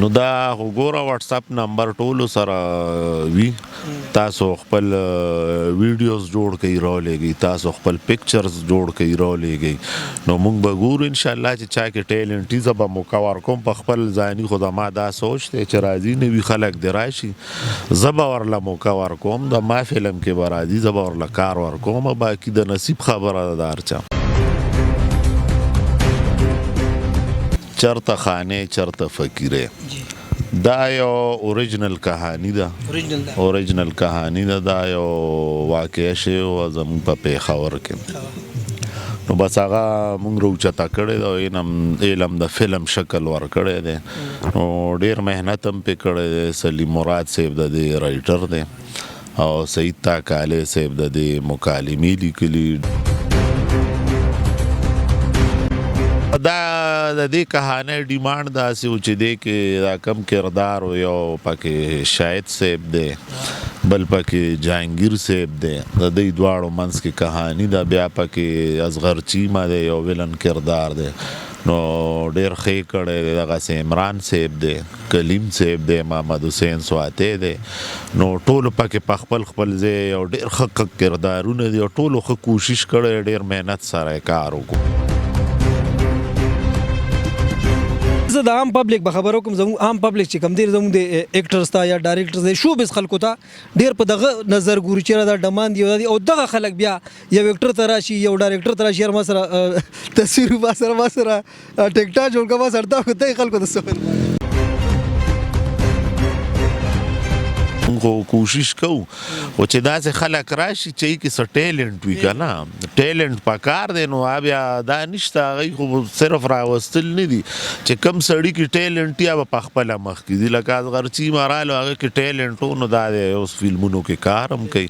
نو دا خو ګوره واتس اپ نمبر ټولو سره وي، تاسو خپل ویډیوز جوړ کړئ راولېږئ، تاسو خپل پکچرز جوړ کړئ راولېږئ، نو موږ به ګورو ان شاء الله چې چا کې ټیلنټ وي، زه به موقع ورکوم په خپل ځاني. خو زما دا سوچ دی چې راځي نوي خلک دې راشي، زه به ورله موقع ورکوم، د ما فلم کې به راځي، زه به ورله کار ورکوم، باقي د نصیب خبره ده د هر چا. چرته خانه چرته فقیره، دا یو اوریجنل کہانی ده، اوریجنل کہانی ده. دا یو واقعه شوی و زموږ په پېښور کې، نو بس هغه مونږ راوچته کړی دی او علم د فلم شکل ورکړی دی، نو ډیر محنت هم پې کړی دی. سلیم مراد صاحب د دې رایټر دی او سعید تاکالی صاحب د دې مکالمې لیکلي. دا د دې کہانۍ ډیمانډ داسې و چې دې کې دا کم کردار و، یو پکې شاهد صاحب دی، بل پکې جهانګیر صاحب دی، د دې دواړو منځ کې کہانی ده. بیا پکې اصغر چیمه دی، یو ویلن کردار دی، نو ډیر ښه کړی دی. دغسې عمران صاحب دی، کلیم صاحب دی، محمد حسین سواتی دی، نو ټولو پکې په خپل خپل ځای یو ډیر ښه ښه کردارونه دي او ټولو ښه کوشش کړی، ډیر محنت سره یې کار وکړو. زه د عام پبلک به خبرو کوم. زموږ عام پبلک چې کوم دی، زموږ د اکټرز ته یا ډایریکټرز دی، شوبز خلکو ته ډیر په دغه نظر ګوري چې دا ډمان دی او دغه خلک بیا یو اکټر ته راشي، یو ډایریکټر ته راشي، ما سره تصویر، ما سره ټیکټا جوړ کړه، ما سره دا خو خلکو ته څه؟ خو کوشش کوو خو چې داسې خلک راشي چې کې څه ټیلنټ وي که نه، ټیلنټ پکار دی. نو بیا دا نشته، هغوی خو صرف راوستل نه دي، چې کم سړي کې ټیلنټ یا به په خپله مخکې دي. لکه اصغر چیمه رالو، هغه کې ټیلنټ و، نو دا دی اوس فلمونو کې کار هم کوي.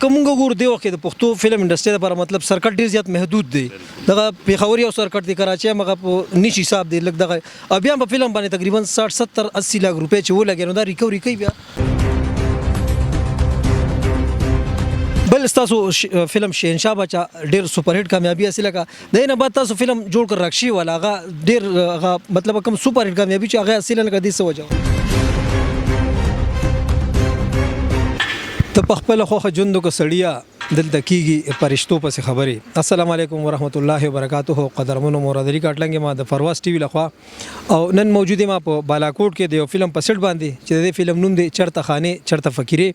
که مونږ وګورو دی وخت کې د پښتو فلم انډستری لپاره مطلب سرکټ ډیر زیات محدود دی. دغه پیښور یو سرکټ دی، کراچۍ مغه په نشي حساب دی لږ دغه، او بیا په فلم باندې تقریبا 60 70 80 لاک روپۍ چې ولګي نو دا ریکوري کوي. بیا بل تاسو فلم شهنشاه بچا ډیر سپر هټ کامیابی حاصله کا، د نه بعد تاسو فلم جوړ کړ رکشي والا، هغه ډیر هغه مطلب کوم سپر هټ کامیابی چې هغه حاصله نه کړي، څه وجه؟ ته په خپل خوخه ژوند کو سړیا، دلته کیږي پرشتو پسې خبرې. السلام علیکم ورحمت الله وبرکاته. قدرمنو مورادری کاټلنګ ما د فرواز ټي وي لخوا او نن موجود ما په بالاکوټ کې د یو فلم په سیټ باندې چې د فلم نوم دی چرته خانه چرته فقیره.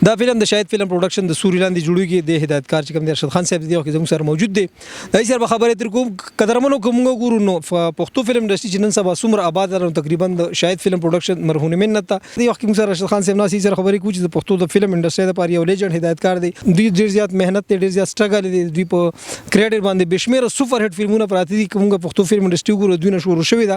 دا فلم د شاهد فلم پروډکشن د سوري لاندې جوړیږي. د هدایتکار چې کوم دی ارشد خان صاحب دی او زموږ سره موجود دی، د سره به خبرې تر کوم. قدرمنو، کوم ګورو نو پښتو فلم انډستری چې نن سبا څومره آباد ده، تقریبا د شاهد فلم پروډکشن مرهون منت ده. دی وخت کې موږ سره ارشد خان صاحب ناست سره خبرې کوو چې د پښتو د فلم انډستری لپاره یو لیجند هدایتکار دی. دوی ډیر زیات محنت دی، ډیر زیات سټرګل دی. دوی په کریډټ باندې بشمیر سپر هټ فلمونه پراته دي. کومه پښتو فلم انډستری وګورو، دوی نه شروع شوې ده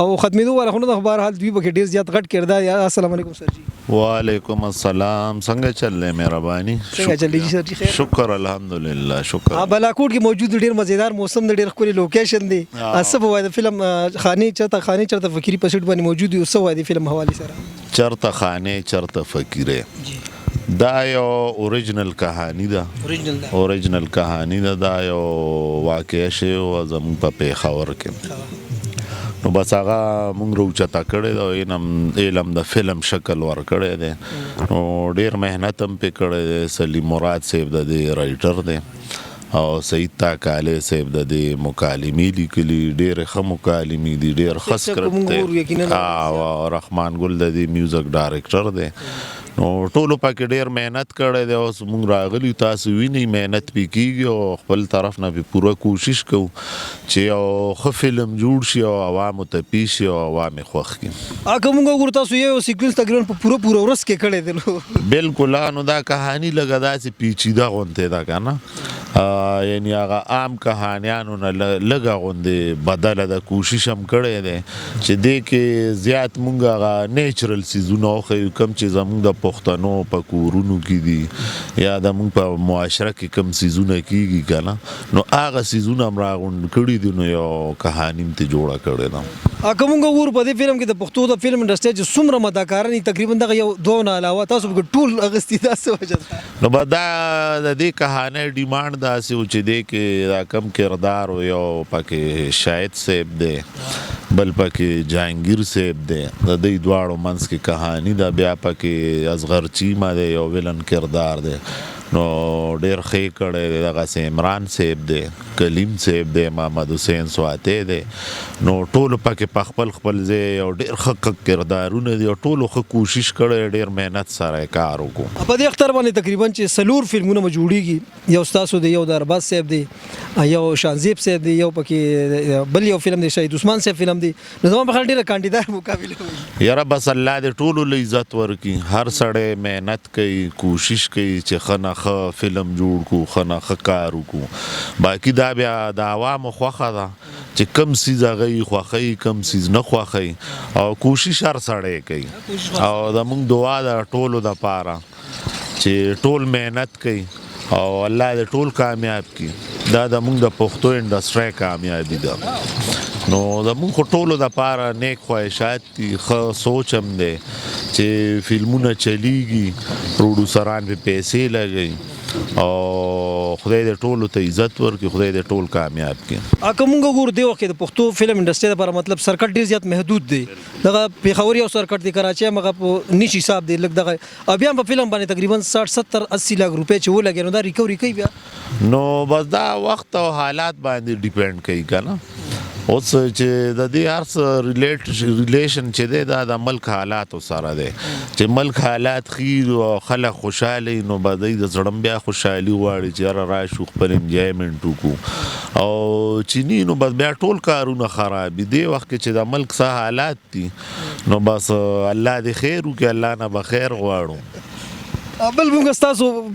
او ختمېدو والا خو نه ده، بهرحال دوی پکې ډیر زیات غټ کردار. السلام علیکم سر جی. وعلیکم السلام، څنګه چل رہے؟ مهرباني. څنګه چل جی سر جی؟ خیر؟ شکر الحمدلله، شکر. ها، بالاکوټ کې موجود، ډیر مزیدار موسم دی، ډیر ښکلی لوکیشن دی. څه به وایي د فلم خانه چرته خانه چرته فقیری په سیټ باندې موجود یو، څه وایي د فلم حواله سره؟ چرته خانه چرته فقیره، دا یو اوریجنل کہانی ده، اوریجنل کہانی ده. دا یو واقعه شوی و زموږ په پېښور کې، نو بس هغه مونږ راوچته کړی دی او علم د فلم شکل ورکړی دی، نو ډیر محنت هم پې کړی دی. سلیم مراد صاحب د دې رایټر دی او سعید تاکالی صاحب د دې مکالمې لیکلي، ډېرې ښه مکالمې دي، ډېر ښه سکرپټ دی، او رحمان ګل د دې میوزک ډایریکټر دی، نو ټولو پکې ډېر محنت کړی دی. اوس مونږ راغلي، تاسو وینئ محنت پې کېږي او خپل طرف نه پې پوره کوشش کوو چې یو ښه فلم جوړ شي او عوامو ته پیش شي او عوام یې خوښ کړي. که مونږ وګورو، تاسو یو سیکوینس تقریبا په پوره پوره ورځ کې کړی دی. بالکل، نو دا کهانی لږه داسې پیچیده غوندې ده که نه، یعنی هغه عام کهانیانو نه لږه غوندې بدله ده. کوشش هم کړی دی چې دې کې زیات مونږ هغه نیچرل څیزونه وښیو کوم چې زمونږ د پښتنو په کورونو کې دي یا د موږ په معاشره کې کوم څیزونه کیږي کنه، نو هغه څیزونه هم راغونډ کړي دي، نو یو کهاني هم ترې جوړه کړې ده. که موږ وګورو په دې فلم کې د پښتو د فلم انډسټرۍ چې څومره مداکاران دي، تقریبا دغه یو دوو نه علاوه تاسو پکې ټول اخیستي، دا څه وجه ده؟ نو به دا د دې کهانۍ ډیمانډ داسې و چې دې کې دا کم کردار و، یو پکې شاهد صاحب دی، بل پکې جهانګیر صاحب دی، د دې دواړو منځ کې کهاني ده. بیا پکې اصغر چیمه دی، یو ویلن کردار دی، نو ډېر ښه کړی دی. دغسې عمران صاحب دی، کلیم صاحب دی، محمد حسین سواتی دی، نو ټولو پکې په خپل خپل ځای یو ډېر ښه کردارونه دي او ټولو ښه کوشش کړی، ډېر محنت سره یې کار وکړو. په دې اختر باندې تقریبا چې څلور فلمونه به جوړیږي، یو ستاسو دی، یو د ارباز صاحب دی، یو شانزیب صاحب دی، یو پکې بل یو فلم دی، شهید عثمان صاحب فلم دی، نو زما په خیال ډېره کانټیدار مقابله وي. یاره بس الله دې ټولو له عزت ورکړي. هر سړی محنت کوي، کوشش کوي چې ښه نه ښه فلم جوړ کړو، ښه نه ښه کار وکړو. باقي دا بیا د عوامو خوښه ده چې کم څیز هغوی خوښوي، کم څیز نه خوښوي، او کوشش هر سړی کوي. او زموږ دعا ده ټولو دپاره چې ټول محنت کوي او الله دې ټول کامیاب کړي. دا د موږ د پښتو انډسټرۍ کامیابي ده، نو زموږ خو ټولو دپاره نیک خواهشات دي، ښه سوچ هم دی چې فلمونه چلیږي، پروډوسران پې پیسې لګوي، او خدای دې ټولو ته عزت ورکړي، خدای دې ټول کامیاب کړي. که مونږ وګورو دې وخت کې د پښتو فلم انډسټرۍ لپاره مطلب سرکټ ډېر زیات محدود دی. دغه پېښور یو سرکټ دی، کراچۍ هم هغه په نیش حساب دی لږ دغه، او بیا هم په فلم باندې تقریبا 60 70 80 لاک روپۍ چې ولګي، نو دا ریکوري کوي بیا؟ نو بس دا وخت او حالات باندې ډیپند کوي که نه. اوس چې د دې هر څه ریلیشن چې دی، دا د ملک حالاتو سره دی. چې ملک حالات ښه او خلک خوشحاله وي، نو به دوی د زړه بیا خوشحالي غواړي چې یاره راشو خپل انجوایمنټ وکړو، او چې نی نو بس بیا ټول کارونه خراب دي. دې وخت کې چې د ملک څه حالات دي، نو بس الله دې خیر وکړي، الله نه به خیر غواړو. بل موږ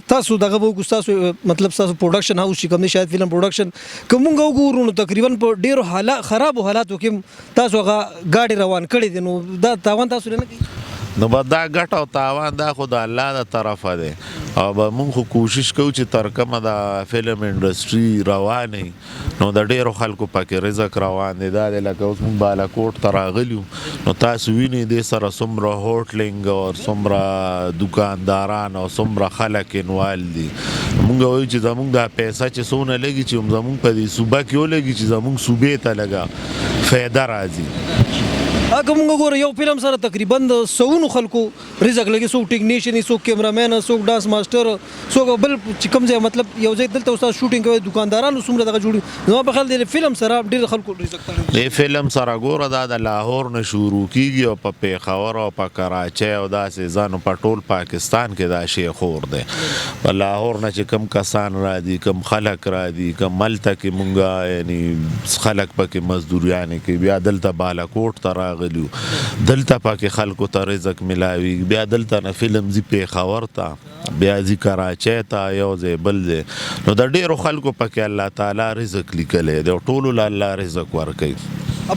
تاسو دغه وګورو، تاسو مطلب تاسو پروډکشن هاوس چې کوم دی، شاهد فلم پروډکشن، که موږ وګورو نو تقریبا په ډیرو حالات خرابو حالاتو کې تاسو هغه ګاډي روان کړی دی، نو دا تاوان تاسو نه کوي؟ نو به دا ګټه او تاوان دا خو د الله د طرفه دی، او به موږ خو کوشش کوو چې تر کومه د فلم انډسټري روانه، نو د ډیرو خلکو پکې رزق روان دی. دا دی لکه اوس موږ بالاکوټ ته راغلي یو، نو تاسو وینئ دې سره څومره هوټلینګ او څومره دکانداران او څومره خلک انوال دي. موږ وایو چې زموږ دا پیسه چې څونه لګي، چې هم زموږ په دې صوبه کې ولګي، چې زموږ صوبې ته لږه فایده راځي. که موږ وګورو یو فلم سره تقریبا د سوونو خلکو رزق لګي، څوک ټیکنیشن، څوک کیمرامین، څوک ډانس ماسټر، څوک بل چې کوم ځای، مطلب یو ځای دلته استاد شوټینګ کوي، دکاندارانو څومره دغه جوړي. زما په خیال د فلم سره ډېر خلکو رزق تړلی. د فلم سره ګوره دا د لاهور نه شروع کیږي او په پېښور او په کراچۍ او داسې ځانو په ټول پاکستان کې دا شی خور دی. په لاهور نه چې کم کسان را دي، کم خلک را دي، کم هلته کې مونږه یعنی خلک پکې مزدوریانې کوي، بیا دلته بالاکوټ ته راغلي یو، دلته پکې خلکو ته رزق ملاویږي، بیا دلته نه فلم ځي پېښور ته، بیا ځي کراچۍ ته، یو ځای بل ځای، نو د ډېرو خلکو پکې الله تعالی رزق لیکلی دی او ټولو له الله رزق ورکوي.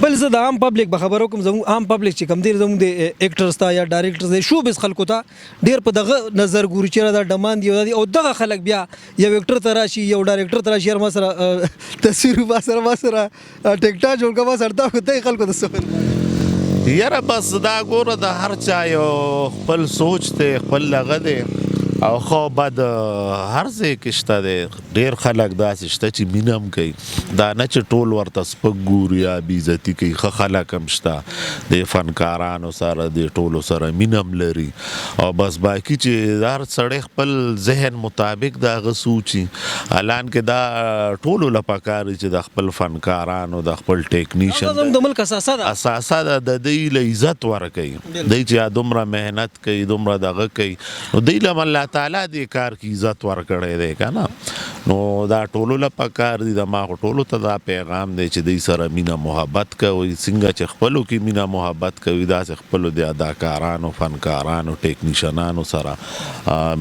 بل زه د عام پبلک به خبر وکړم. زموږ عام پبلک چې کوم دی، زموږ د اکټرز ته یا ډایرکټرز دی، شوبز خلکو ته ډېر په دغه نظر ګوري چې دا ډمان دی او دغه خلک بیا یو اکټر ته راشي، یو ډایرکټر ته راشي، یار ما سره تصویر، ما سره ټیکټا جوړ کړه، ما سره دا خو دې خلکو ته څه ویل؟ یاره بس دا ګوره د هر چا یو خپل سوچ دی، خپل دغه دی، او ښه او بد هر ځای کې شته دی. ډېر خلک داسې شته چې مینه هم کوي، دا نه چې ټول ورته سپک ګوري یا بې عزتي کوي، ښه خلک هم شته د فنکارانو سره، د ټولو سره مینه هم لري، او بس باقي چې هر سړی خپل ذهن مطابق د هغه سوچي. الان کې دا ټولو له پکار دي چې د خپل فنکارانو، د خپل ټیکنیشن دا زموږ د ملک اساسه ده، اساسه ده، د دوی له عزت ورکوي. دوی چې دومره محنت کوي، دومره دغه کوي، نو دوی له هم الله تعالی دې کار کې عزت ورکړی دی که نه. نو دا ټولو له پکار دي. د ما خو ټولو ته دا پیغام دی چې دوی سره مینه محبت کوئ، څنګه چې خپلو کې مینه محبت کوي داسې خپلو د اداکارانو، فنکارانو، ټیکنیشنانو سره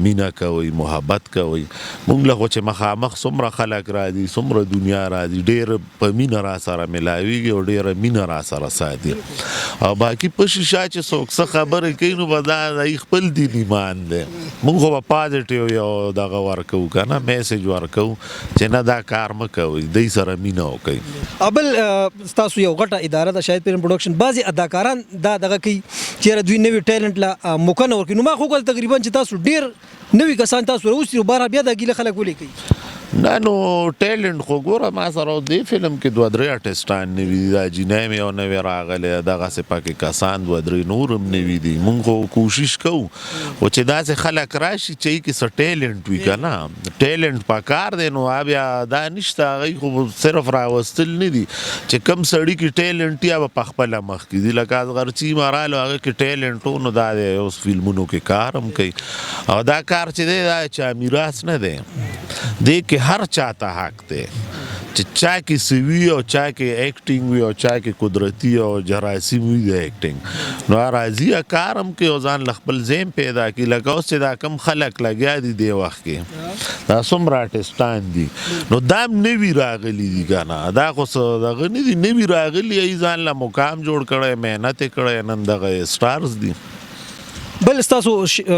مینه کوئ، محبت کوئ. مونږ له خو چې مخامخ څومره خلک راځي، څومره دنیا راځي، ډېر په مینه را سره ملاویږي او ډېره مینه را سره ساتي. او باقي په شیشه چې څوک څه خبرې کوي نو به دا د خپل دین ایمان دی. مونږ خو به پازیټیو یو دغه ورکوو که نه، میسج ورکوو چې نه دا کار مه کوئ، دوی سره مینه وکړئ. ابل ستاسو یو غټه اداره ده شاهد فلم پروډکشن، بعضې اداکاران دا دغه کوي چې یاره دوی نوي ټیلنټ له موقع نه ورکوي، نو ما خو وکړل تقریبا چې تاسو ډېر نوي کسان تاسو راوستي، نو بهرحال بیا دا ګیله خلک ولې کوي؟ نه نو ټیلنټ خو ګوره ما سره دې فلم کې دوه درې آرټسټان نوي دي، دا جینۍ مې یو نوې راغلې ده، دغسې پکې کسان دوه درې نور هم نوي دي. مونږ خو کوشش کوو خو چې داسې خلک راشي چې هغې کې څه ټیلنټ وي که نه، ټیلنټ پکار دی. نو بیا دا نشته، هغوی خو صرف راوستل نه دي، چې کم سړي کې ټیلنټ وي هغه به په خپله مخکې ځي. لکه اصغر چیمه رالو هغه کې ټیلنټ و، نو دا دی اوس فلمونو کې کار هم کوي. او دا کار چې دی دا چا میراث نه دی، دې کې هر چا ته حق دی چې چا کې څه وي او چا کې اکټینګ وي او چا کې قدرتي او جراثیم وي د اکټینګ، نو راځي کار هم کوي او ځان له خپل ذهن پیدا کړي. لکه اوس چې دا کم خلک لګیا دي دې وخت کې، دا څومره آرټسټان دي، نو دا هم نوي راغلي دي که نه، دا خو څه دغه نه دي، نوي راغلي، هغوی ځان له مقام جوړ کړی، محنت یې کړی، نن دغه سټارز دي. بل ستاسو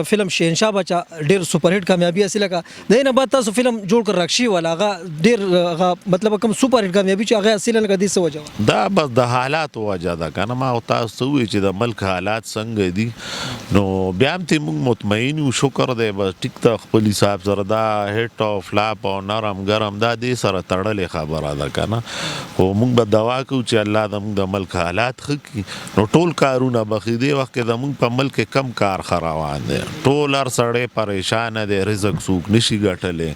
فلم شهنشاه باچا ډیر سپر هټ کامیابی حاصله کړه، د دې نه بعد تاسو فلم جوړ کړ رکشي والا، هغه ډیر هغه مطلب کوم سپر هټ کامیابی چې هغه حاصله نه کړه، دې څه وجه وه؟ دا بس د حالاتو وجه ده که نه. ما تاسو ته وویل چې د ملک حالات څنګه دي، نو بیا هم ترې موږ مطمئن یو، شکر دی، بس ټیک ته خپل حساب سره دا هټ او فلاپ او نرم ګرم دا دې سره تړلې خبره ده که نه. خو موږ به دعا کوو چې الله زموږ د ملک حالات ښه کړي، نو ټول کارونه به ښه. دې وخت کې زموږ په ملک کې کم کار ښه روان دی، ټول هر سړی پریشانه دی، رزق څوک نشي ګټلی،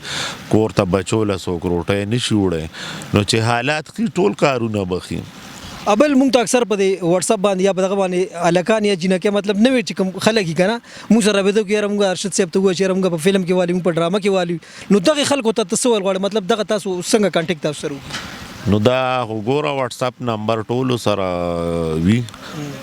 کور ته بچو له څوک روټۍ نشي وړی، نو چې حالات ښه ټول کارونه به ښه. ابل مونږ ته اکثر په دې واتس اپ باندې یا په دغه باندې هلکان یا جینکۍ مطلب نوې چې کوم خلک یې که نه مونږ سره رابطه وکړي، یاره مونږ ارشد صاحب ته ووایو چې یاره مونږ په فلم کې والي، مونږ په ډرامه کې والي، نو دغې خلکو ته ته څه ویل غواړې؟ مطلب دغه تاسو څنګه کانټیکټ تاسو سره وکړي؟ نو دا خو ګوره واتس اپ نمبر ټولو سره وي،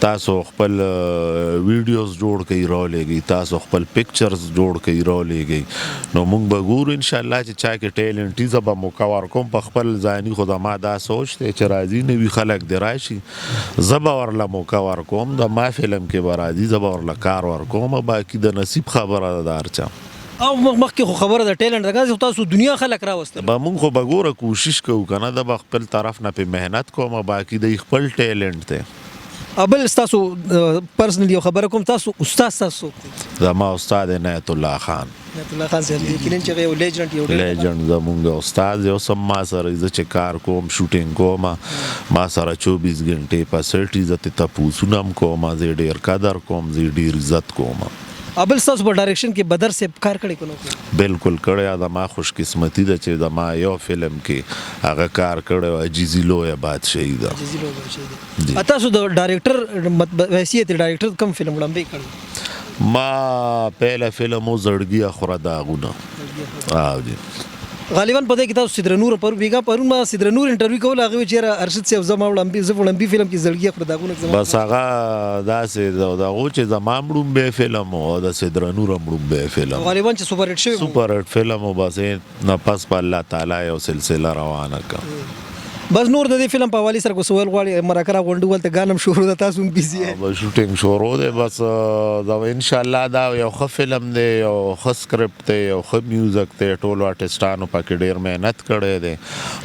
تاسو خپل ویډیوز جوړ کړئ راولېږئ، تاسو خپل پکچرز جوړ کړئ راولېږئ، نو مونږ به ګورو انشاءالله چې چا کې ټیلنټ وي، زه به موقع ورکوم په خپل ځاني. خو زما دا سوچ دی چې راځي نوي خلک دې راشي، زه به ورله موقع ورکوم، د ما فلم کې به راځي، زه به ورله کار ورکوم، باقي د نصیب خبره ده د هر چا. او مخکې خو خبره د ټیلنټ ده، خو تاسو دنیا خلک راوستل. به مونږ خو به ګوره کوشش کوو که نه، زه به خپل طرف نه پې محنت کوم، باقي د خپل ټیلنټ دی. بل ستاسو پرسنل یو خبره کوم، تاسو استاد تاسو څوک دی؟ زما استاد عنایت الله خان. عنایت الله خان صاحب یقینا چې یو لیجنډ، یو ډېر لیجنډ زمونږ استاد یو سم ما سره زه چې کار کوم شوټینګ کوم، ما سره 24 ګنټې په سیټ وي، زه ترې تپوسونه هم کوم، زه یې ډېر قدر کوم، زه یې ډېر عزت کوم. ابل ستاسو په ډایرکشن کې بدر صاحب کار کړی که نه؟ بالکل کړی، زما خوشقسمتي ده چې زما یو فلم کې هغه کار کړی او عاجزي لویه بادشاهي ده. عاجزي لویه بادشاهي ده. تاسو د ډایرکټر حیثیت ډایرکټر کوم فلم وړاندې کړی؟ ما پهله فلم و زړګي اخره داغونه. او جی غالبا په دې کې تاسو سیدره نور پر بیګا پرون ما سیدره نور انټرویو کوله، هغه وی چې یاره ارشد صاحب زما وړاندې زه وړاندې فلم کې زړګي اخره داغونه زما بس هغه داسې دغه چې زما وړومبی فلم و او د سیدره نور وړومبی فلم غالبا چې سپر هټ شوی سپر هټ فلم و، بس نه پس په الله تعالی یو سلسله روانه کړه. بس نور د دې فلم په حوالې سره کو سوال غواړي مرکه را غونډو ولته ګانم شروع ده، تاسو هم بیزي یې؟ بس شوټینګ شروع دی، بس دا ان شاء الله دا یو ښه فلم دی، یو ښه سکرپټ دی، یو ښه میوزک دی، ټولو آرټسټانو پکې ډېر محنت کړی دی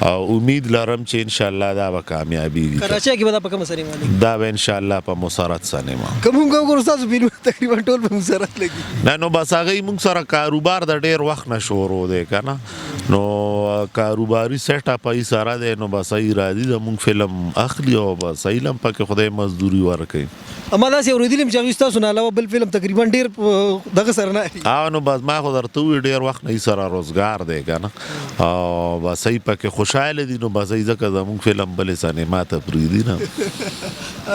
او امید لرم چې ان شاء الله دا به کامیابېږي. کراچۍ کې به دا په کومه سینما لګي؟ دا به ان شاء الله په مسرت سینما. که مونږ وګورو ستاسو فلمونه تقریبا ټول په مسرت لګي. نه نو بس هغوی مونږ سره کاروبار د ډېر وخت نه شروع دی که نه، نو کاروباري سیټ اپ یې سره دی، نو بس بس ای راځي زموږ فلم اخلي او بس ایلم پکې خدای مزدوري ورکوي. ما داسې اورېدلي چې هغوی ستاسو نه علاوه بل فلم تقریبا ډېر دغه سره نه اخلي. او نو بس ما خو درته وویل ډېر وخت نه سره روزګار دی که نه، او بس ای پکې خوشحاله دي، نو بس ای ځکه زموږ فلم بلې سینما ته پرېږدي نه.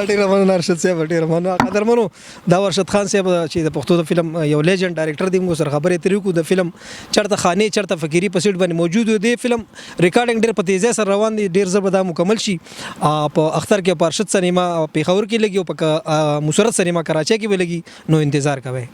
ډېره مننه ارشد صاحب، ډېره مننه قدرمنو. دا ارشد خان صاحب چې د پښتو د فلم یو لیجند ډایریکټر دی، موږ سره خبرې اترې وکړو. د فلم چرته خانه چرته فقیری په سیټ باندې موجود دی. فلم ریکارډینګ ډېر په تیزۍ سره روان دی، ډېر زر به دا مکمل شي. په اختر کې په ارشد سینما پیښور کې لګي او په مسرت سینما کراچۍ کې به لګي، نو انتظار کوئ.